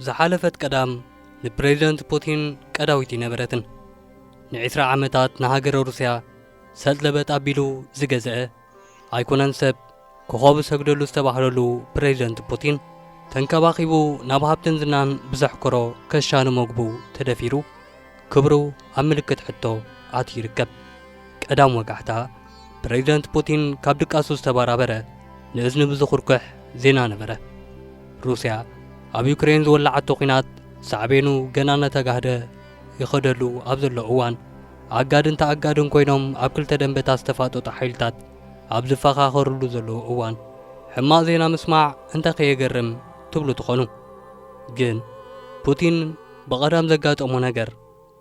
ዝሓለፈት ቀዳም ንፕሬዝደንት ፑቲን ቀዳዊት ኣይነበረትን። ንዒስራ ዓመታት ንሃገረ ሩስያ ሰጥ ለበጥ ኣቢሉ ዝገዝአ ኣይኮነን ሰብ ኮኾብ ዝሰግደሉ ዝተባህለሉ ፕሬዝደንት ፑቲን ተንከባኺቡ ናብ ሃብትን ዝናን ብዘሕኮሮ ከሻኒ መግቡ ተደፊሩ ክብሩ ኣብ ምልክት ሕቶ ኣትዩ ይርከብ። ቀዳም ወጋሕታ ፕሬዝደንት ፑቲን ካብ ድቃሱ ዝተበራበረ ንእዝኒ ብዝኹርኩሕ ዜና ነበረ። ሩስያ ኣብ ዩክሬን ዝወላዓቶ ኲናት ሳዕቤኑ ገና እናተጋህደ ይኸደሉ ኣብ ዘሎ እዋን ኣጋድን ተኣጋድን ኮይኖም ኣብ ክልተ ደንበታት ዝተፋጠጡ ሓይልታት ኣብ ዝፈኻኸሩሉ ዘለዉ እዋን ሕማቕ ዜና ምስማዕ እንተ ከየገርም ትብሉ ትኾኑ። ግን ፑቲን ብቐዳም ዘጋጠሞ ነገር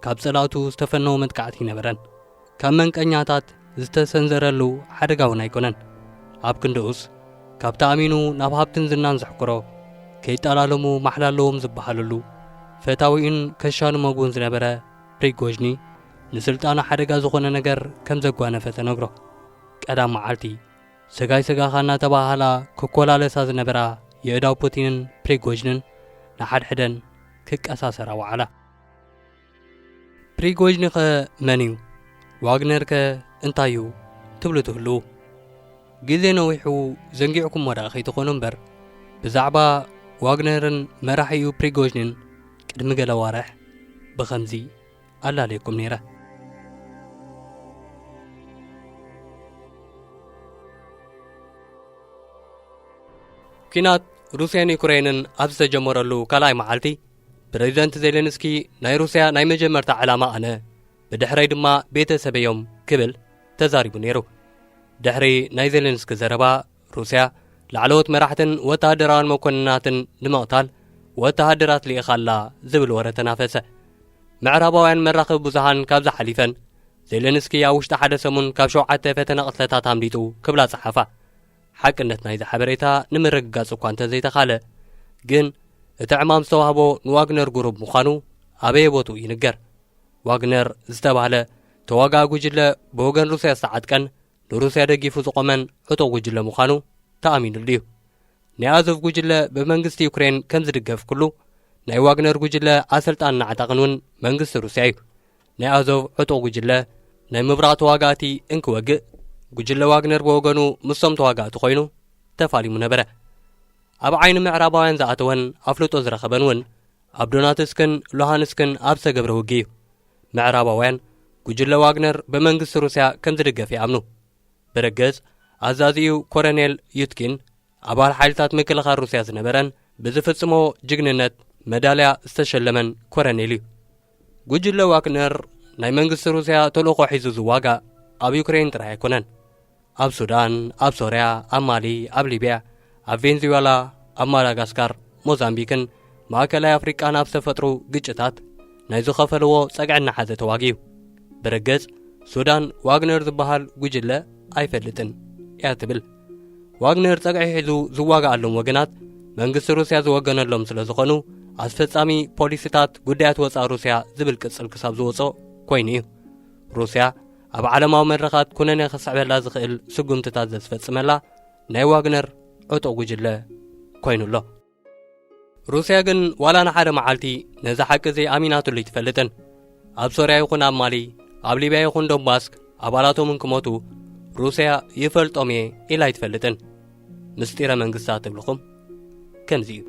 ካብ ጸላእቱ ዝተፈነወ መጥቃዕቲ ኣይነበረን። ካብ መንቀኛታት ዝተሰንዘረሉ ሓደጋ እውን ኣይኮነን። ኣብ ክንድኡስ ካብቲ ኣሚኑ ናብ ሃብትን ዝናን ዘሕኩሮ ከይጠላለሙ ማሕላ ኣለዎም ዝበሃለሉ ፈታዊኡን ከሻኑ መግቡን ዝነበረ ፕሪጎዥኒ ንስልጣኑ ሓደጋ ዝኾነ ነገር ከም ዘጓነፈ ተነግሮ። ቀዳም መዓልቲ ስጋይ ስጋኻ እናተባሃላ ክኮላለሳ ዝነበራ የእዳው ፑቲንን ፕሪጎጅንን ንሓድሕደን ክቀሳሰራ ወዓላ። ፕሪጎጅኒ ኸ መን እዩ? ዋግነር ከ እንታይ እዩ? ትብሉ ትህልዉ። ግዜ ነዊሑ ዘንጊዕኩሞ ደኣ ከይትኾኑ እምበር ብዛዕባ ዋግነርን መራሒኡ ፕሪጎጅንን ቅድሚ ገለ ዋርሕ ብኸምዚ ኣላለየኩም ነይረ። ኲናት ሩስያን ዩክሬንን ኣብ ዝተጀመረሉ ካልኣይ መዓልቲ ፕሬዝደንት ዜሌንስኪ ናይ ሩስያ ናይ መጀመርታ ዕላማ ኣነ ብድሕረይ ድማ ቤተሰበይ እዮም ክብል ተዛሪቡ ነይሩ። ድሕሪ ናይ ዜሌንስኪ ዘረባ ሩስያ ላዕለዎት መራሕትን ወተሃደራውያን መኮንናትን ንምቕታል ወተሃደራት ልኢኻ ኣላ ዝብል ወረ ተናፈሰ። ምዕራባውያን መራኸቢ ብዙሃን ካብዚ ሓሊፈን ዜሌንስኪ ኣብ ውሽጢ ሓደ ሰሙን ካብ ሸውዓተ ፈተነ ቅትለታት ኣምሊጡ ክብላ ጸሓፋ። ሓቅነት ናይዚ ሓበሬታ ንምርግጋጽ እኳ እንተዘይተኻለ ግን እቲ ዕማም ዝተዋህቦ ንዋግነር ጉሩብ ምዃኑ ኣበየ ቦትኡ ይንገር። ዋግነር ዝተባህለ ተዋጋኢ ጉጅለ ብወገን ሩስያ ዝተዓጥቀን ንሩስያ ደጊፉ ዝቖመን ዕጡቕ ጉጅለ ምዃኑ ተኣሚኑሉ እዩ። ናይ ኣዞቭ ጉጅለ ብመንግስቲ ዩክሬን ከም ዝድገፍ ኩሉ ናይ ዋግነር ጉጅለ ኣሰልጣንን ዓጣቕን እውን መንግስቲ ሩስያ እዩ። ናይ ኣዞቭ ዕጡቕ ጉጅለ ናይ ምብራቕ ተዋጋእቲ እንክወግእ ጉጅለ ዋግነር ብወገኑ ምስቶም ተዋጋእቲ ኮይኑ ተፋሊሙ ነበረ። ኣብ ዓይኒ ምዕራባውያን ዝኣተወን ኣፍልጦ ዝረኸበን እውን ኣብ ዶናትስክን ሉሃንስክን ኣብ ዝተገብረ ውግእ እዩ። ምዕራባውያን ጉጅለ ዋግነር ብመንግስቲ ሩስያ ከም ዝድገፍ ይኣምኑ። ብርግጽ ኣዛዚኡ ኮረኔል ዩትኪን ኣባል ሓይልታት ምክልኻል ሩስያ ዝነበረን ብዝፍጽሞ ጅግንነት መዳልያ ዝተሸለመን ኮረኔል እዩ። ጉጅለ ዋግነር ናይ መንግስቲ ሩስያ ተልእኾ ሒዙ ዝዋጋእ ኣብ ዩክሬን ጥራይ ኣይኮነን። ኣብ ሱዳን፣ ኣብ ሶርያ፣ ኣብ ማሊ፣ ኣብ ሊብያ፣ ኣብ ቬንዙዌላ፣ ኣብ ማዳጋስካር፣ ሞዛምቢክን ማእከላይ ኣፍሪቃን ኣብ ዝተፈጥሩ ግጭታት ናይ ዝኸፈልዎ ጸግዒ እናሓዘ ተዋጊኡ። ብርግጽ ሱዳን ዋግነር ዝበሃል ጉጅለ ኣይፈልጥን እያ ትብል። ዋግነር ጸግዒ ሒዙ ዝዋግኣሎም ወገናት መንግስቲ ሩስያ ዝወገነሎም ስለ ዝኾኑ ኣስፈጻሚ ፖሊሲታት ጉዳያት ወጻኢ ሩስያ ዝብል ቅጽል ክሳብ ዝወጾ ኮይኑ እዩ። ሩስያ ኣብ ዓለማዊ መድረኻት ኩነኔ ክስዕበላ ዝኽእል ስጉምትታት ዘስፈጽመላ ናይ ዋግነር ዕጡቕ ጉጅለ ኮይኑ ኣሎ። ሩስያ ግን ዋላ ንሓደ መዓልቲ ነዚ ሓቂ እዚ ኣሚናትሉ ኣይትፈልጥን። ኣብ ሶርያ ይኹን ኣብ ማሊ፣ ኣብ ሊብያ ይኹን ዶንባስክ ኣባላቶም እንክሞቱ ሩስያ ይፈልጦም እየ ኢላ ኣይትፈልጥን። ምስጢረ መንግስታት ትብልኹም ከምዚ እዩ።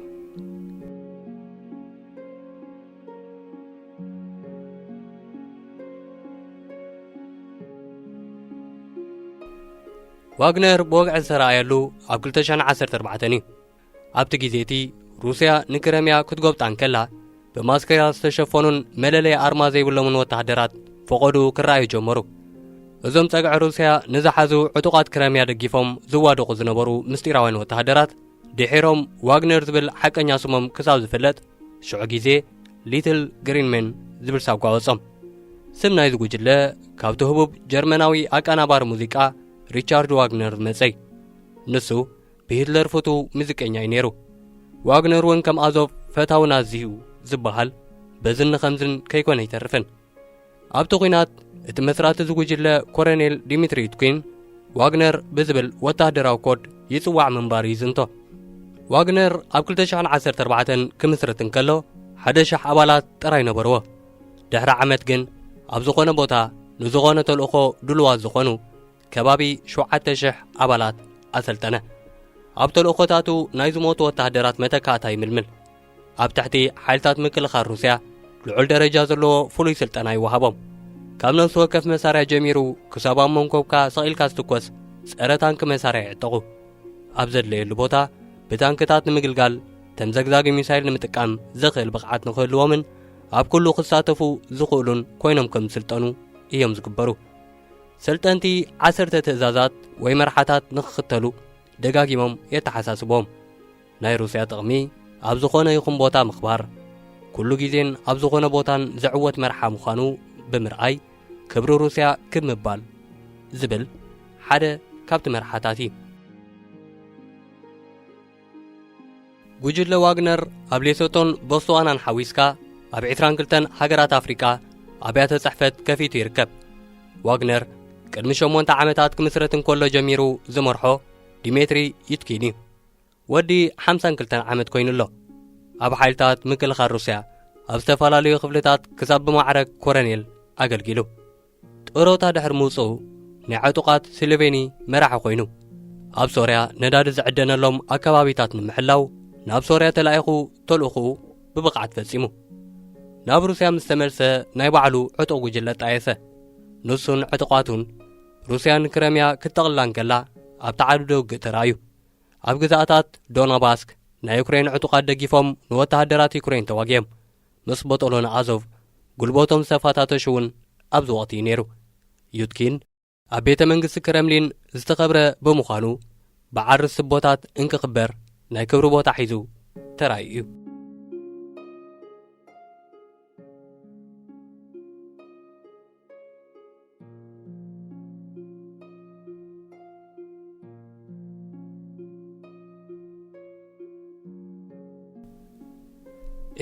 ዋግነር ብወግዒ ዝተረኣየሉ ኣብ ክልተ ሽሕን ዓሰርተ ኣርባዕተን እዩ። ኣብቲ ግዜ እቲ ሩስያ ንክረምያ ክትጎብጣ እንከላ ብማስከራ ዝተሸፈኑን መለለይ ኣርማ ዘይብሎምን ወተሃደራት ፈቐዱ ክረኣዩ ጀመሩ። እዞም ጸግዒ ሩስያ ንዝሓዙ ዕጡቓት ክረምያ ደጊፎም ዝዋደቑ ዝነበሩ ምስጢራውያን ወተሃደራት ድሒሮም ዋግነር ዝብል ሓቀኛ ስሞም ክሳብ ዝፍለጥ ሽዑ ግዜ ሊትል ግሪንሜን ዝብል ሳጓ ወጾም። ስም ናይዚ ጉጅለ ካብቲ ህቡብ ጀርመናዊ ኣቀናባሪ ሙዚቃ ሪቻርድ ዋግነር ዝመጸ እዩ። ንሱ ብሂትለር ፍቱው ሙዚቀኛ እዩ ነይሩ። ዋግነር እውን ከም ኣዞቭ ፈታዊ ናዚ እዩ ዝበሃል በዝን ከምዝን ከይኮነ ኣይተርፍን። ኣብቲ ኲናት እቲ መስራቲ እዚ ጉጅለ ኮረኔል ዲሚትሪ ዩትኪን ዋግነር ብዝብል ወተሃደራዊ ኮድ ይጽዋዕ ምንባሩ ይዝንቶ። ዋግነር ኣብ ክልተ ሽሕን ዓሰርተ ኣርባዕተን ክምስርት እንከሎ፣ ሓደ ሽሕ ኣባላት ጥራይ ነበርዎ። ድሕሪ ዓመት ግን፣ ኣብ ዝኾነ ቦታ ንዝኾነ ተልእኾ ድሉዋት ዝኾኑ ከባቢ ሸውዓተ ሽሕ ኣባላት ኣሰልጠነ። ኣብ ተልእኾታቱ ናይ ዝሞቱ ወተሃደራት መተካእታ ይምልምል። ኣብ ትሕቲ ሓይልታት ምክልኻል ሩስያ ልዑል ደረጃ ዘለዎ ፍሉይ ስልጠና ይወሃቦም። ካብ ነፍሲ ወከፍ መሳርያ ጀሚሩ ክሳብ ኣብ መንኮብካ ሰቒልካ ዝትኮስ ጸረ ታንክ መሳርያ ይዕጠቑ። ኣብ ዘድለየሉ ቦታ ብታንክታት ንምግልጋል፣ ተምዘግዛጊ ሚሳይል ንምጥቃም ዘኽእል ብቕዓት ንኽህልዎምን ኣብ ኩሉ ክሳተፉ ዝኽእሉን ኮይኖም ከም ዝስልጠኑ እዮም ዝግበሩ። ሰልጠንቲ ዓሰርተ ትእዛዛት ወይ መርሓታት ንኽኽተሉ ደጋጊሞም የተሓሳስቦም። ናይ ሩስያ ጥቕሚ ኣብ ዝኾነ ይኹን ቦታ ምኽባር፣ ኩሉ ግዜን ኣብ ዝኾነ ቦታን ዝዕወት መርሓ ምዃኑ ብምርኣይ፣ ክብሪ ሩስያ ክብ ምባል ዝብል ሓደ ካብቲ መርሓታት እዩ። ጉጅለ ዋግነር ኣብ ሌሶቶን ቦትስዋናን ሓዊስካ ኣብ ዕስራን ክልተን ሃገራት ኣፍሪቃ ኣብያተ ጽሕፈት ከፊቱ ይርከብ። ዋግነር ቅድሚ ሸሞንተ ዓመታት ክምስረት እንከሎ ጀሚሩ ዝመርሖ ዲሜትሪ ዩትኪን እዩ። ወዲ ሓምሳን ክልተን ዓመት ኮይኑ ኣሎ። ኣብ ሓይልታት ምክልኻል ሩስያ ኣብ ዝተፈላለዩ ክፍልታት ክሳብ ብማዕረ ኮረኔል ኣገልጊሉ። ጥሮታ ድሕሪ ምውጽኡ ናይ ዕጡቓት ስሎቬኒ መራሒ ኮይኑ፣ ኣብ ሶርያ ነዳዲ ዝዕደነሎም ኣከባቢታት ንምሕላው ናብ ሶርያ ተላኢኹ ተልእኾኡ ብብቕዓት ፈጺሙ። ናብ ሩስያ ምስ ተመልሰ ናይ ባዕሉ ዕጡቕ ጉጅለ ጣየሰ። ንሱን ዕጡቓቱን ሩስያ ንክረምያ ክትጠቕልላ እንከላ ኣብ ተዓድዶ ውግእ ተራእዩ። ኣብ ግዛኣታት ዶነባስክ ናይ ዩክሬን ዕጡቓት ደጊፎም ንወተሃደራት ዩክሬን ተዋጊኦም። ምስ ቦጦሎኒ ኣዞቭ ጉልበቶም ዝተፈታተሹ እውን ኣብዚ ወቕቲ እዩ ነይሩ። ዩትኪን ኣብ ቤተ መንግስቲ ክረምሊን ዝተኸብረ ብምዃኑ፣ ብዓርስ ስቦታት እንክኽበር ናይ ክብሪ ቦታ ሒዙ ተራእዩ እዩ።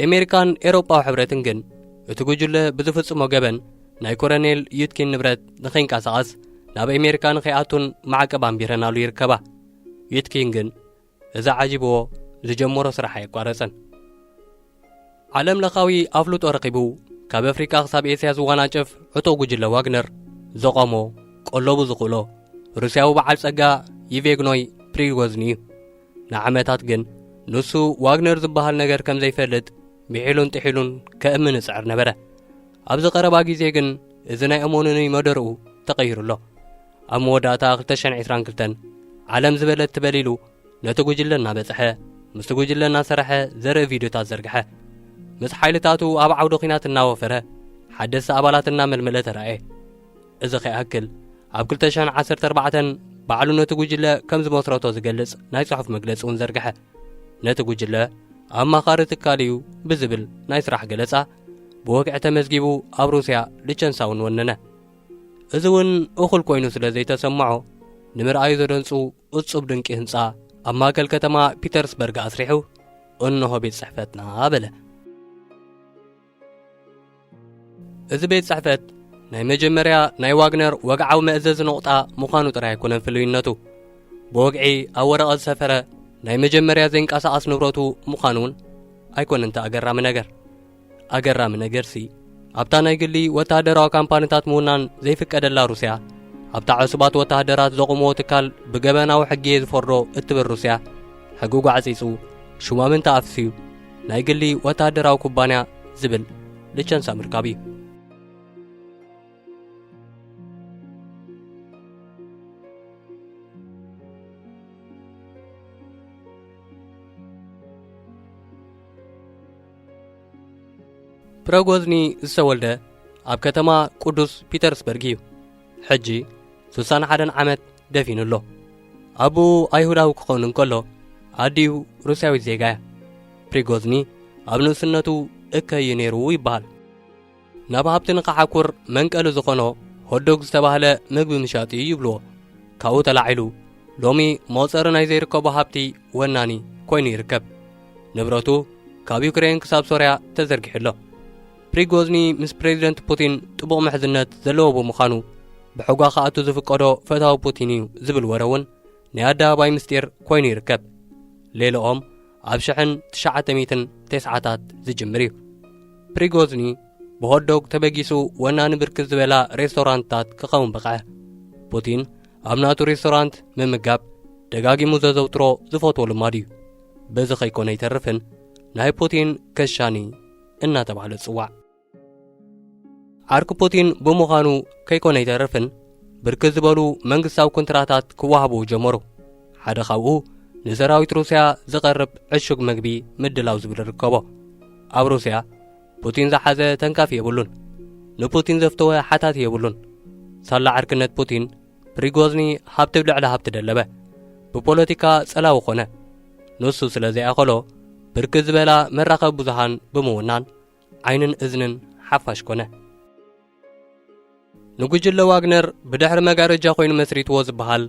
ኣሜሪካን ኤውሮጳዊ ሕብረትን ግን እቲ ጉጅለ ብዝፍጽሞ ገበን ናይ ኮረኔል ዩትኪን ንብረት ንኸይንቀሳቐስ ናብ ኣሜሪካ ንኸይኣቱን ማዕቀብ ኣንቢረናሉ ይርከባ። ዩትኪን ግን እዚ ዓጂብዎ ዝጀመሮ ስራሕ ኣየቋረጸን። ዓለም ለኻዊ ኣፍልጦ ረኺቡ ካብ ኣፍሪቃ ክሳብ ኤስያ ዝወናጨፍ ዕጡቕ ጉጅለ ዋግነር ዘቖሞ ቀለቡ ዝኽእሎ ሩስያዊ በዓል ጸጋ ይቬግኖይ ፕሪጎዝኒ እዩ። ንዓመታት ግን ንሱ ዋግነር ዝበሃል ነገር ከም ዘይፈልጥ ምሒሉን ጥሒሉን ከእምን ይጽዕር ነበረ። ኣብዚ ቀረባ ግዜ ግን እዚ ናይ እመኑኒ መደርኡ ተቐይሩ ኣሎ። ኣብ መወዳእታ ክልተ ሽሕን ዕስራን ክልተን ዓለም ዝበለት ትበል ኢሉ ነቲ ጉጅለ እናበጽሐ፣ ምስቲ ጉጅለ እናሰርሐ ዘርኢ ቪድዮታት ዘርግሐ። ምስ ሓይልታቱ ኣብ ዓውዲ ኲናት እናወፈረ፣ ሓደስቲ ኣባላት እናመልመለ ተራእየ። እዚ ከይኣክል፣ ኣብ ክልተ ሽሕን ዓሰርተ ኣርባዕተን ባዕሉ ነቲ ጉጅለ ከም ዝመስረቶ ዝገልጽ ናይ ጽሑፍ መግለጺ እውን ዘርግሐ። ነቲ ጉጅለ ኣማኻሪ ትካል እዩ ብዝብል ናይ ስራሕ ገለጻ ብወግዒ ተመዝጊቡ ኣብ ሩስያ ልቸንሳ እውን ወነነ። እዚ እውን እኹል ኮይኑ ስለ ዘይተሰምዖ፣ ንምርኣዩ ዘደንጹ እጹብ ድንቂ ህንጻ ኣብ ማእከል ከተማ ፒተርስበርግ ኣስሪሑ፣ "እንሆ ቤት ጽሕፈትና" በለ። እዚ ቤት ጽሕፈት ናይ መጀመርያ ናይ ዋግነር ወግዓዊ መእዘዚ ነቑጣ ምዃኑ ጥራይ ኣይኮነን ፍሉይነቱ። ብወግዒ ኣብ ወረቐት ዝሰፈረ ናይ መጀመርያ ዘይንቀሳቐስ ንብረቱ ምዃኑ እውን ኣይኮነን እቲ ኣገራሚ ነገር። ኣገራሚ ነገርሲ፣ ኣብታ ናይ ግሊ ወተሃደራዊ ካምፓኒታት ምውናን ዘይፍቀደላ ሩስያ፣ ኣብታ ዕሱባት ወተሃደራት ዘቑምዎ ትካል ብገበናዊ ሕጊ እየ ዝፈርዶ እትብል ሩስያ፣ ሕጉ ጓዕጺጹ፣ ሹማምንቲ ኣፍስዩ፣ ናይ ግሊ ወተሃደራዊ ኩባንያ ዝብል ልቸንሳ ምርካብ እዩ። ፕረጎዝኒ ዝተወልደ ኣብ ከተማ ቅዱስ ፒተርስበርግ እዩ። ሕጂ ስሳን ሓደን ዓመት ደፊኑ ኣሎ። ኣቦኡ ኣይሁዳዊ ክኸውን እንከሎ፣ ኣዲኡ ሩስያዊት ዜጋ እያ። ፕሪጎዝኒ ኣብ ንእስነቱ እከይ እዩ ነይሩ ይበሃል። ናብ ሃብቲ ንኸሓኩር መንቀሊ ዝኾኖ ሆትዶግ ዝተባህለ ምግቢ ምሻጥ እዩ ይብልዎ። ካብኡ ተላዒሉ ሎሚ መቑጸሪ ናይ ዘይርከቦ ሃብቲ ወናኒ ኮይኑ ይርከብ። ንብረቱ ካብ ዩክሬን ክሳብ ሶርያ ተዘርጊሑ ኣሎ። ፕሪጎዝኒ ምስ ፕሬዚደንት ፑቲን ጥቡቕ ምሕዝነት ዘለዎ ብምዃኑ፣ ብሕጓ ክኣቱ ዝፍቀዶ ፈታዊ ፑቲን እዩ ዝብል ወረ እውን ናይ ኣደባባይ ምስጢር ኮይኑ ይርከብ። ሌላኦም ኣብ ሽሕን ትሽዓተ ሚእትን ተስዓታት ዝጅምር እዩ። ፕሪጎዝኒ ብሆትዶግ ተበጊሱ ወናኒ ብርክት ዝበላ ሬስቶራንትታት ክኸውን በቕዐ። ፑቲን ኣብ ናቱ ሬስቶራንት ምምጋብ ደጋጊሙ ዘዘውትሮ ዝፈትዎ ልማድ እዩ። በዚ ከይኮነ ኣይተርፍን ናይ ፑቲን ከሻኒ እናተባህለ ዝጽዋዕ። ዓርኪ ፑቲን ብምዃኑ ከይኮነ ኣይተርፍን ብርክት ዝበሉ መንግስታዊ ኮንትራታት ክወሃቡ ጀመሩ። ሓደ ካብኡ ንሰራዊት ሩስያ ዝቐርብ ዕሹግ መግቢ ምድላው ዝብል ይርከቦ። ኣብ ሩስያ ፑቲን ዝሓዘ ተንካፊ የብሉን። ንፑቲን ዘፍተወ ሓታቲ የብሉን። ሳላ ዓርክነት ፑቲን ፕሪጎዝኒ ሃብቲ ልዕሊ ሃብቲ ደለበ። ብፖለቲካ ጸላዊ ኾነ። ንሱ ስለ ዘይኣኸሎ ብርክት ዝበላ መራኸቢ ብዙሃን ብምውናን ዓይንን እዝንን ሓፋሽ ኮነ። ንጉጅለ ዋግነር ብድሕሪ መጋረጃ ኮይኑ መስሪትዎ ዝበሃል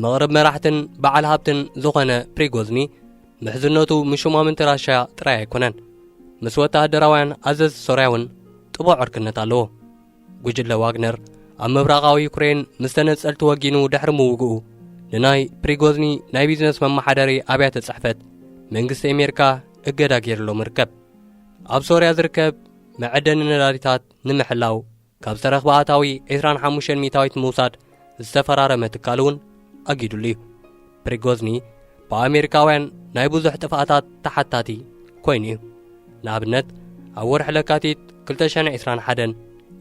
መቕርብ መራሕትን በዓል ሃብትን ዝኾነ ፕሪጎዝኒ ምሕዝነቱ ምስ ሹማምንቲ ራሽያ ጥራይ ኣይኮነን። ምስ ወተሃደራውያን ኣዘዝቲ ሶርያ እውን ጥቡቕ ዕርክነት ኣለዎ። ጉጅለ ዋግነር ኣብ ምብራቓዊ ዩክሬን ምስ ተነጸልቲ ወጊኑ ድሕሪ ምውግኡ ንናይ ፕሪጎዝኒ ናይ ቢዝነስ መመሓደሪ ኣብያተ ጽሕፈት መንግስቲ ኣሜሪካ እገዳ ገይርሎም ይርከብ። ኣብ ሶርያ ዝርከብ መዐደኒ ነዳዲታት ንምሕላው ካብ ዝተረኽበ ኣታዊ ዕስራን ሓሙሽተን ሚእታዊት ምውሳድ ዝተፈራረመ ትካል እውን ኣጊዱሉ እዩ። ፕሪጎዝኒ ብኣሜሪካውያን ናይ ብዙሕ ጥፍኣታት ተሓታቲ ኮይኑ እዩ። ንኣብነት ኣብ ወርሒ ለካቲት ክልተ ሽሕን ዕስራን ሓደን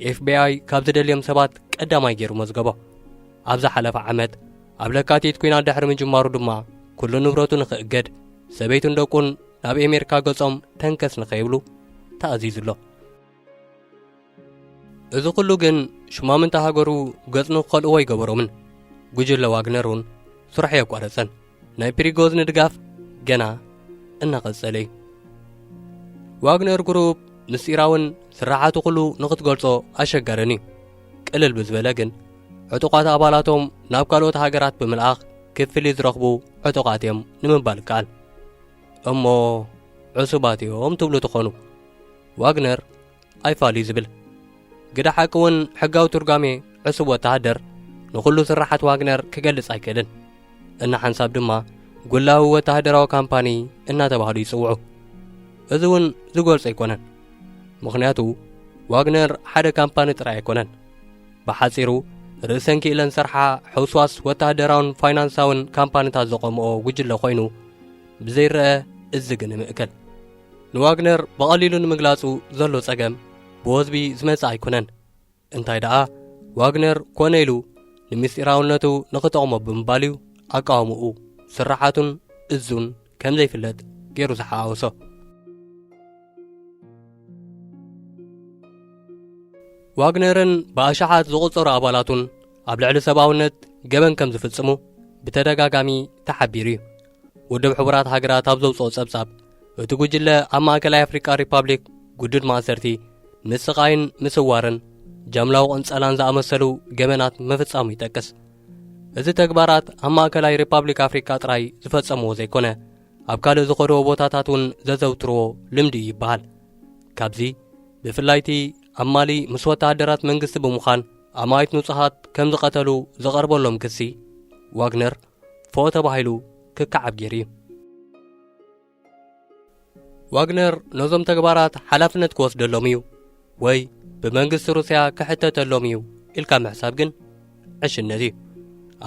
ኤፍቢኣይ ካብ ዝደልዮም ሰባት ቀዳማይ ገይሩ መዝገቦ። ኣብ ዝሓለፈ ዓመት ኣብ ለካቲት ኲናት ድሕሪ ምጅማሩ ድማ ኩሉ ንብረቱ ንኽእገድ ሰበይቱን ደቁን ናብ ኣሜሪካ ገጾም ተንከስ ንኸይብሉ ተኣዚዙ ኣሎ። እዚ ኩሉ ግን ሽማምንቲ ሃገሩ ገጽ ንክኸልእዎ ኣይገበሮምን። ጉጅለ ዋግነር እውን ስርሑ የቋረጸን። ናይ ፕሪጎዝኒ ድጋፍ ገና እናቐጸለ እዩ። ዋግነር ግሩፕ ምስጢራውን ስራሓቱ ኩሉ ንኽትገልጾ ኣሸጋርን እዩ። ቅልል ብዝበለ ግን ዕጡቓት ኣባላቶም ናብ ካልኦት ሃገራት ብምልኣኽ ክፍሊት ዝረኽቡ ዕጡቓት እዮም ንምባል ይከኣል። እሞ ዕሱባት እዮም ትብሉ ትኾኑ። ዋግነር ኣይፋሉይ ዝብል። ግደ ሓቂ እውን ሕጋዊ ትርጓሜ ዕሱብ ወተሃደር ንኹሉ ስራሓት ዋግነር ክገልጽ ኣይክእልን። እና ሓንሳብ ድማ ጉላዊ ወተሃደራዊ ካምፓኒ እናተባህሉ ይጽውዑ። እዚ እውን ዝገልጾ ኣይኮነን። ምኽንያቱ ዋግነር ሓደ ካምፓኒ ጥራይ ኣይኮነን። ብሓጺሩ ርእሰን ክኢለን ሰርሓ ሕውስዋስ ወተሃደራውን ፋይናንሳውን ካምፓኒታት ዘቆምኦ ጉጅለ ኮይኑ ብዘይረአ እዚ ግን ይምእከል። ንዋግነር ብቐሊሉ ንምግላጹ ዘሎ ጸገም ብወዝቢ ዝመጽእ ኣይኮነን። እንታይ ደኣ ዋግነር ኮነ ኢሉ ንምስጢራውነቱ ንኽጠቕሞ ብምባል እዩ ኣቃውምኡ ስራሓቱን እዙን ከም ዘይፍለጥ ገይሩ ዝሓዋወሶ። ዋግነርን ብኣሽሓት ዝቑጸሩ ኣባላቱን ኣብ ልዕሊ ሰብኣውነት ገበን ከም ዝፍጽሙ ብተደጋጋሚ ተሓቢሩ እዩ። ውድብ ሕቡራት ሃገራት ኣብ ዘውጽኦ ጸብጻብ እቲ ጉጅለ ኣብ ማእከላይ ኣፍሪቃ ሪፓብሊክ ግዱድ ማእሰርቲ ምስ ስቓይን ምስዋርን ጃምላዊ ቅንጸላን ዝኣመሰሉ ገበናት ምፍጻሙ ይጠቅስ። እዚ ተግባራት ኣብ ማእከላይ ሪፓብሊክ ኣፍሪቃ ጥራይ ዝፈጸምዎ ዘይኮነ ኣብ ካልእ ዝኸድዎ ቦታታት እውን ዘዘውትርዎ ልምዲ እዩ ይበሃል። ካብዚ ብፍላይ እቲ ኣብ ማሊ ምስ ወተሃደራት መንግስቲ ብምዃን ኣማኢት ንጹሃት ከም ዝቐተሉ ዝቐርበሎም ክሲ ዋግነር ፎእ ተባሂሉ ክከዓብ ገይሩ እዩ። ዋግነር ነዞም ተግባራት ሓላፍነት ክወስደሎም እዩ ወይ ብመንግስቲ ሩስያ ክሕተተሎም እዩ ኢልካ ምሕሳብ ግን ዕሽነት እዩ።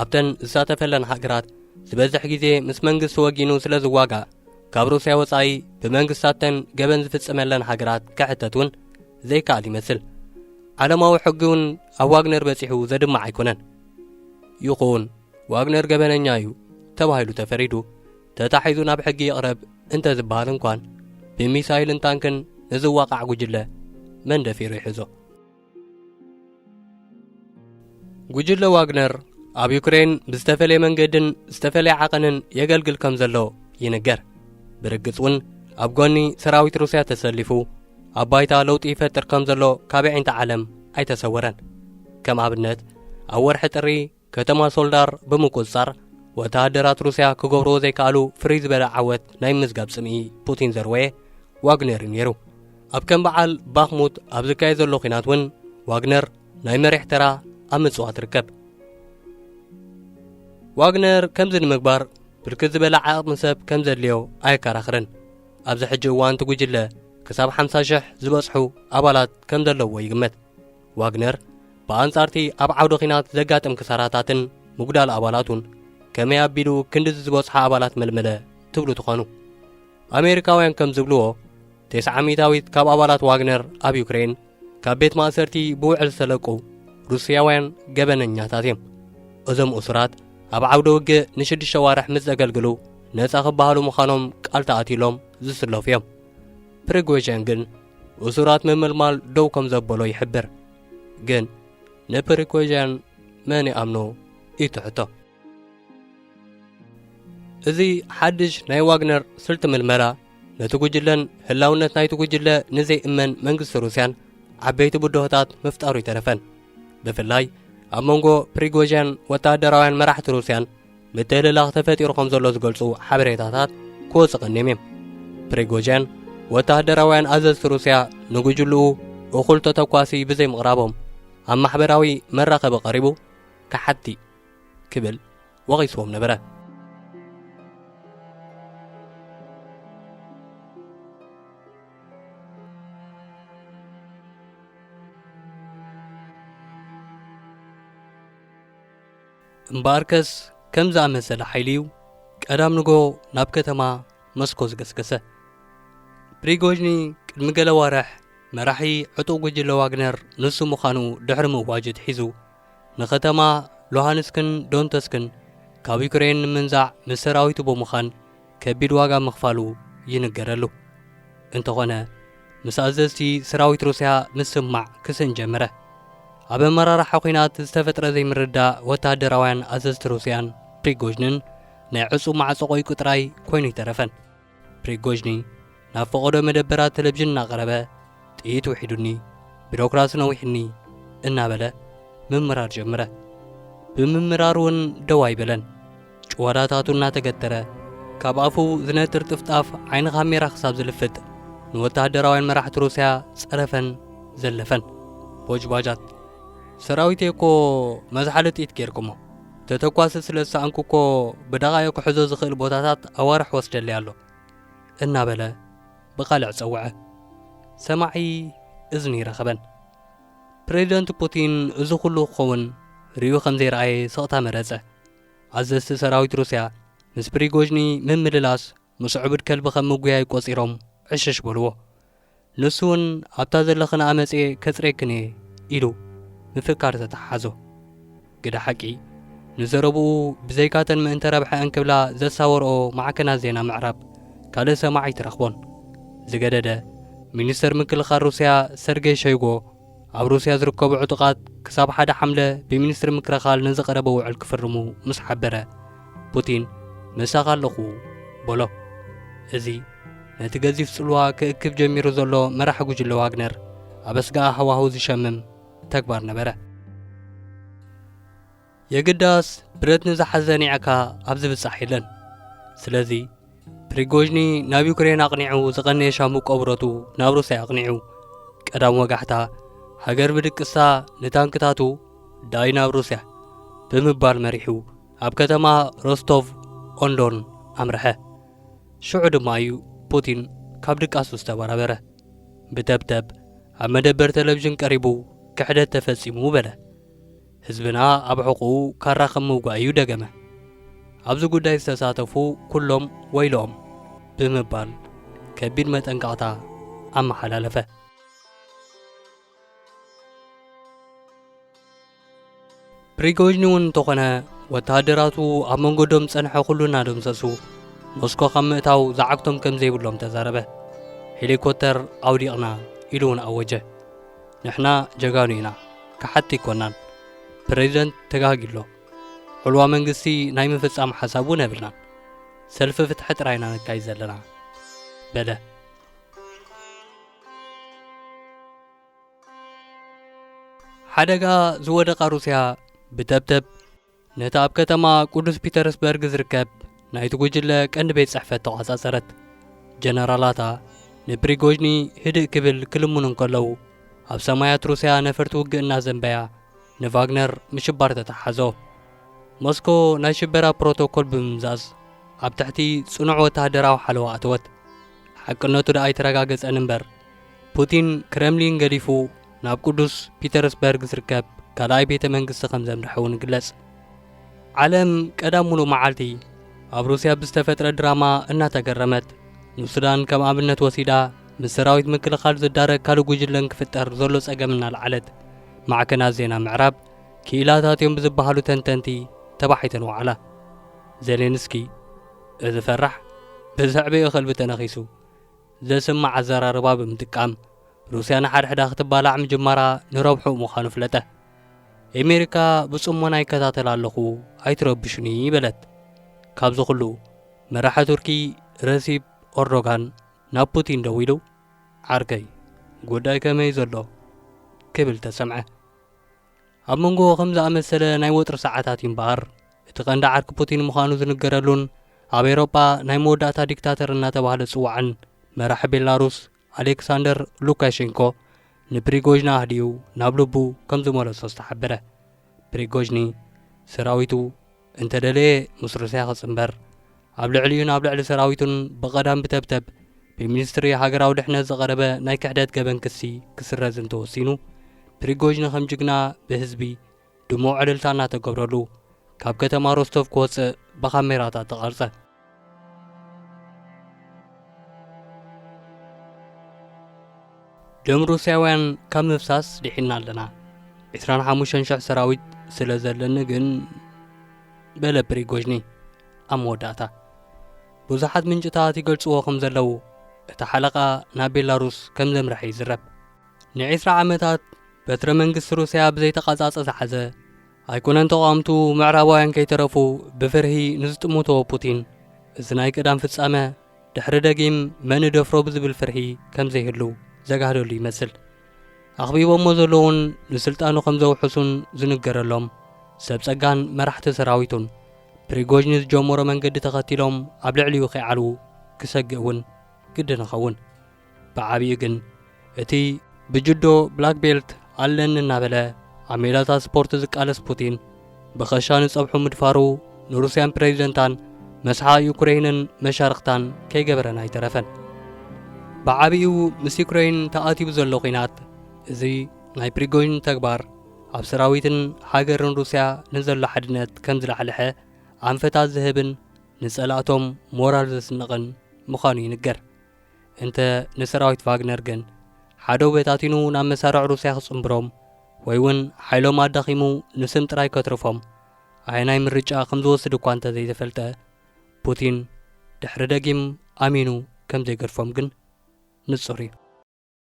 ኣብተን ዝሳተፈለን ሃገራት ዝበዝሕ ግዜ ምስ መንግስቲ ወጊኑ ስለ ዝዋጋእ ካብ ሩስያ ወጻኢ ብመንግስታተን ገበን ዝፍጽመለን ሃገራት ክሕተት እውን ዘይከኣል ይመስል። ዓለማዊ ሕጊ እውን ኣብ ዋግነር በጺሑ ዘድማዕ ኣይኮነን። ይኹን ዋግነር ገበነኛ እዩ ተባሂሉ ተፈሪዱ ተታሒዙ ናብ ሕጊ ይቕረብ እንተ ዝበሃል እንኳን ብሚሳይልን ታንክን ንዝዋቃዕ ጉጅለ መን ደፊሩ ይሕዞ? ጉጅለ ዋግነር ኣብ ዩክሬን ብዝተፈለየ መንገድን ዝተፈለየ ዓቐንን የገልግል ከም ዘሎ ይንገር። ብርግጽ እውን ኣብ ጎኒ ሰራዊት ሩስያ ተሰሊፉ ኣብ ባይታ ለውጢ ይፈጥር ከም ዘሎ ካብ ኣዒንቲ ዓለም ኣይተሰወረን። ከም ኣብነት ኣብ ወርሒ ጥሪ ከተማ ሶልዳር ብምቁጽጻር ወተሃደራት ሩስያ ክገብርዎ ዘይከኣሉ ፍርይ ዝበለ ዓወት ናይ ምዝጋብ ጽምኢ ፑቲን ዘርወየ ዋግነር እዩ ነይሩ። ኣብ ከም በዓል ባኽሙት ኣብ ዝካየድ ዘሎ ኲናት እውን ዋግነር ናይ መሪሕ ተራ ኣብ ምጽዋት ትርከብ። ዋግነር ከምዚ ንምግባር ብርክት ዝበለ ዓቕሚ ሰብ ከም ዘድልዮ ኣየከራኽርን። ኣብዚ ሕጂ እዋን እቲ ጉጅለ ክሳብ ሓምሳ ሽሕ ዝበጽሑ ኣባላት ከም ዘለውዎ ይግመት። ዋግነር ብኣንጻርቲ ኣብ ዓውደ ኲናት ዘጋጥም ክሳራታትን ምጉዳል ኣባላቱን ከመይ ኣቢሉ ክንድዚ ዝበጽሑ ኣባላት መልመለ ትብሉ ትኾኑ። ኣሜሪካውያን ከም ዝብልዎ፣ ተስዓ ሚእታዊት ካብ ኣባላት ዋግነር ኣብ ዩክሬን ካብ ቤት ማእሰርቲ ብውዕል ዝተለቁ ሩስያውያን ገበነኛታት እዮም። እዞም እሱራት ኣብ ዓውደ ውግእ ንሽዱሽተ ዋርሕ ምስ ዘገልግሉ ነጻ ክበሃሉ ምዃኖም ቃል ተኣትዩሎም ዝስለፉ እዮም። ፕሪጎዥን ግን እሱራት ምምልማል ደው ከም ዘበሎ ይሕብር። ግን ንፕሪጎዥን መን ይኣምኖ እዩ እቲ ሕቶ። እዚ ሓድሽ ናይ ዋግነር ስልቲ ምልመላ ነቲ ጉጅለን ህላውነት ናይቲ ጉጅለ ንዘይእመን መንግስቲ ሩስያን ዓበይቲ ብድሆታት ምፍጣሩ ይተረፈን። ብፍላይ ኣብ መንጎ ፕሪጎዥን ወተሃደራውያን መራሕቲ ሩስያን ምትህልላኽ ተፈጢሩ ከም ዘሎ ዝገልጹ ሓበሬታታት ክወጹ ቀኒዮም እዮም። ፕሪጎዥን ወተሃደራውያን ኣዘዝቲ ሩስያ ንጉጅልኡ እኹል ተተኳሲ ብዘይምቕራቦም ኣብ ማሕበራዊ መራኸቢ ቀሪቡ ከሓድቲ ክብል ወቒስዎም ነበረ። እምበኣርከስ ከም ዝኣመሰለ ሓይሊ እዩ ቀዳም ንጎ ናብ ከተማ መስኮ ዝገስገሰ። ፕሪጎጅኒ ቅድሚ ገለ ዋርሕ መራሒ ዕጡቕ ጉጅለ ዋግነር ንሱ ምዃኑ ድሕሪ ምእዋጁ ኣትሒዙ፣ ንኸተማ ሉሃንስክን ዶንተስክን ካብ ዩክሬን ንምንዛዕ ምስ ሰራዊቱ ብምዃን ከቢድ ዋጋ ምኽፋሉ ይንገረሉ። እንተኾነ፣ ምስ ኣዘዝቲ ሰራዊት ሩስያ ምስማዕ ክስእን ጀመረ። ኣብ ኣመራርሓ ኲናት ዝተፈጥረ ዘይምርዳእ ወተሃደራውያን ኣዘዝቲ ሩስያን ፕሪጎጅንን ናይ ዕጹብ ማዕጾ ቆይ ጥራይ ኮይኑ ይተረፈን። ፕሪጎጅኒ ናብ ፈቐዶ መደበራት ቴሌቪዥን እናቐረበ፣ "ጥይት ውሒዱኒ፣ ቢሮክራሲ ነዊሕኒ" እናበለ ምምራር ጀመረ። ብምምራር እውን ደው ኣይበለን። ጭዋዳታቱ እናተገተረ፣ ካብ ኣፉ ዝነጥር ጥፍጣፍ ዓይኒ ካሜራ ክሳብ ዝልፍጥ፣ ንወተሃደራውያን መራሕቲ ሩስያ ጸረፈን ዘለፈን። ቦጅባጃት፣ "ሰራዊተይ እኮ መዝሓሊ ጥይት ጌርኩሞ። ተተኳሲ ስለ ዝሰኣንኩ እኮ ብደቓይቕ ክሕዞ ዝኽእል ቦታታት ኣዋርሕ ወስደለይ ኣሎ" እናበለ ብቓልዕ ጸውዐ። ሰማዒ እዝኒ ይረኸበን። ፕሬዚደንት ፑቲን እዚ ኩሉ ክኸውን ርእዩ ከም ዘይረኣየ ስቕታ መረጸ። ኣዘዝቲ ሰራዊት ሩስያ ምስ ፕሪጎጅኒ ምምልላስ ምስ ዕቡድ ከልቢ ከም ምጉያይ ቆጺሮም ዕሽሽ በልዎ። ንሱ እውን "ኣብታ ዘለኽንኣ መጽየ ከጽሬክን እየ" ኢሉ ምፍካር ተተሓሓዞ። ግደ ሓቂ፣ ንዘረብኡ ብዘይካተን ምእንተ ረብሐአን ክብላ ዘሳወርኦ ማዕከናት ዜና ምዕራብ ካልእ ሰማዒ ኣይትረኽቦን። ዝገደደ፣ ሚኒስተር ምክልኻል ሩስያ ሰርጌይ ሸይጎ ኣብ ሩስያ ዝርከቡ ዕጡቓት ክሳብ ሓደ ሓምለ ብሚኒስትሪ ምክልኻል ንዝቐረበ ውዕል ክፍርሙ ምስ ሓበረ፣ ፑቲን "ምሳኻ ኣለኹ" በሎ። እዚ ነቲ ገዚፍ ጽልዋ ክእክብ ጀሚሩ ዘሎ መራሒ ጉጅለ ዋግነር ኣብ ኣስጋኢ ሃዋህው ዝሸምም ተግባር ነበረ። የግዳስ፣ ብረት ንዝሓዘ ኒዕካ ኣብ ዝብጻሕ የለን። ስለዚ፣ ፕሪጎጅኒ ናብ ዩክሬን ኣቕኒዑ ዝቐነየ ሻምብቆ ብረቱ ናብ ሩስያ ኣቕኒዑ፣ ቀዳም ወጋሕታ፣ ሃገር ብድቅሳ ንታንክታቱ "ዳይ ናብ ሩስያ" ብምባል መሪሑ ኣብ ከተማ ሮስቶቭ ኦንዶን ኣምርሐ። ሽዑ ድማ እዩ ፑቲን ካብ ድቃሱ ዝተበራበረ። ብተብተብ ኣብ መደበር ቴሌቪዥን ቀሪቡ "ክሕደት ተፈጺሙ" በለ። "ህዝብና ኣብ ሕቑኡ ካራ ከም ምውጋእ እዩ" ደገመ። "ኣብዚ ጉዳይ ዝተሳተፉ ኩሎም ወይልኦም" ብምባል ከቢድ መጠንቀቕታ ኣመሓላለፈ። ፕሪጎጅኒ እውን እንተኾነ፣ ወተሃደራቱ ኣብ መንገዶም ዝጸንሐ ኩሉ እናደምሰሱ፣ ሞስኮ ካብ ምእታው ዝዓግቶም ከም ዘይብሎም ተዛረበ። "ሄሊኮፕተር ኣውዲቕና" ኢሉ እውን ኣወጀ። "ንሕና ጀጋኑ ኢና፣ ከሓድቲ ኣይኮናን። ፕሬዚደንት ተጋጊ ኣሎ። ዕልዋ መንግስቲ ናይ ምፍጻም ሓሳብ እውን የብልናን። ሰልፊ ፍትሒ ጥራይ ኢና ነካይድ ዘለና" በለ። ሓደጋ ዝወደቓ ሩስያ ብተብተብ ነቲ ኣብ ከተማ ቅዱስ ፒተርስበርግ ዝርከብ ናይቲ ጉጅለ ቀንዲ ቤት ጽሕፈት ተቋጻጸረት። ጀነራላታ ንፕሪጎጅኒ ህድእ ክብል ክልምኑ እንከለዉ፣ ኣብ ሰማያት ሩስያ ነፈርቲ ውግእ እናዘንበያ ንቫግነር ምሽባር ተተሓዞ። ሞስኮ ናይ ሽበራ ፕሮቶኮል ብምምዛዝ ኣብ ትሕቲ ጽኑዕ ወተሃደራዊ ሓለዋ ኣተወት። ሓቅነቱ ደኣ ኣይተረጋገጸን እምበር፣ ፑቲን ክረምሊን ገዲፉ ናብ ቅዱስ ፒተርስበርግ ዝርከብ ካልኣይ ቤተ መንግስቲ ከም ዘምርሐ እውን ይግለጽ። ዓለም ቀዳም ሙሉእ መዓልቲ ኣብ ሩስያ ብዝተፈጥረ ድራማ እናተገረመት፣ ንሱዳን ከም ኣብነት ወሲዳ፣ ምስ ሰራዊት ምክልኻል ዝዳረግ ካልእ ጉጅለን ክፍጠር ዘሎ ጸገም እናለዓለት፣ ማዕከናት ዜና ምዕራብ ክኢላታት እዮም ብዝበሃሉ ተንተንቲ ተባሒተን ወዓላ። ዜሌንስኪ፣ እዚ ፈራሕ፣ ብዘዕበዮ ከልቢ ተነኺሱ ዘስምዕ ኣዘራርባ ብምጥቃም፣ ሩስያ ንሓድሕዳ ክትባላዕ ምጅማራ ንረብሑ ምዃኑ ፍለጠ። ኣሜሪካ ብጽሞና ይከታተል ኣለኹ፣ ኣይትረብሹኒ በለት። ካብዚ ኩሉ፣ መራሒ ቱርኪ ረሲፕ ኦርዶጋን ናብ ፑቲን ደዊሉ፣ ዓርከይ፣ ጉዳይ ከመይ ዘሎ? ክብል ተሰምዐ። ኣብ መንጎ ከም ዝኣመሰለ ናይ ወጥሪ ሰዓታት እዩ እምበኣር፣ እቲ ቀንዲ ዓርኪ ፑቲን ምዃኑ ዝንገረሉን ኣብ ኤውሮጳ ናይ መወዳእታ ዲክታተር እናተባህለ ዝጽዋዕን መራሒ ቤላሩስ ኣሌክሳንደር ሉካሼንኮ ንፕሪጎዥና ኣህድዩ ናብ ልቡ ከም ዝመለሶ ዝተሓበረ። ፕሪጎዥኒ ሰራዊቱ እንተደለየ ምስ ሩስያ ክጽንበር፣ ኣብ ልዕሊኡን ኣብ ልዕሊ ሰራዊቱን ብቐዳም ብተብተብ ብሚኒስትሪ ሃገራዊ ድሕነት ዝቐረበ ናይ ክሕደት ገበን ክሲ ክስረዝ እንተወሲኑ፣ ፕሪጎዥኒ ከም ጅግና ብህዝቢ ድሙቕ ዕልልታ እናተገብረሉ ካብ ከተማ ሮስቶቭ ክወጽእ ብካሜራታት ተቐርጸ። ደም ሩስያውያን ካብ ምፍሳስ ድሒና ኣለና። ዕስራን ሓሙሽተን ሽሕ ሰራዊት ስለ ዘለኒ ግን፣ በለ ፕሪጎዥኒ ኣብ መወዳእታ። ብዙሓት ምንጭታት ይገልጽዎ ከም ዘለዉ፣ እቲ ሓለቓ ናብ ቤላሩስ ከም ዘምርሐ ይዝረብ። ንዒስራ ዓመታት በትረ መንግስቲ ሩስያ ብዘይተቓጻጸ ዝሓዘ፣ ኣይኮነን ተቓወምቱ ምዕራባውያን ከይተረፉ ብፍርሂ ንዝጥምቶ ፑቲን፣ እዚ ናይ ቀዳም ፍጻመ ድሕሪ ደጊም መን ደፍሮ ብዝብል ፍርሂ ከም ዘይህሉ ዘጋህደሉ ይመስል። ኣኽቢቦሞ ዘለዉን ንስልጣኑ ከም ዘውሕሱን ዝንገረሎም ሰብ ጸጋን መራሕቲ ሰራዊቱን፣ ፕሪጎዥኒ ዝጀመሮ መንገዲ ተኸቲሎም ኣብ ልዕሊኡ ከይዓልዉ ክሰግእ እውን ግድን ይኸውን። ብዓቢኡ ግን፣ እቲ ብጁዶ ብላክ ቤልት ኣለኒ እናበለ ኣብ ሜዳታት ስፖርት ዝቃለስ ፑቲን፣ ብኸሻ ንጸብሑ ምድፋሩ ንሩስያን ፕሬዚደንታን መስሓ ዩክሬይንን መሻርኽታን ከይገበረን ኣይተረፈን። ብዓቢኡ ምስ ዩክሬይን ተኣትዩ ዘሎ ኲናት፣ እዚ ናይ ፕሪጎዥን ተግባር ኣብ ሰራዊትን ሃገርን ሩስያ ንዘሎ ሓድነት ከም ዝላሕልሐ ኣንፈታት ዝህብን ንጸላእቶም ሞራል ዘስንቕን ምዃኑ ይንገር። እንተ ንሰራዊት ቫግነር ግን፣ ሓደው በታቲኑ ናብ መሳርዕ ሩስያ ክጽንብሮም፣ ወይ እውን ሓይሎም ኣዳኺሙ ንስም ጥራይ ከትርፎም፣ ኣየናይ ምርጫ ከም ዝወስድ እኳ እንተ ዘይተፈልጠ፣ ፑቲን ድሕሪ ደጊም ኣሚኑ ከም ዘይገድፎም ግን ንጹር እዩ።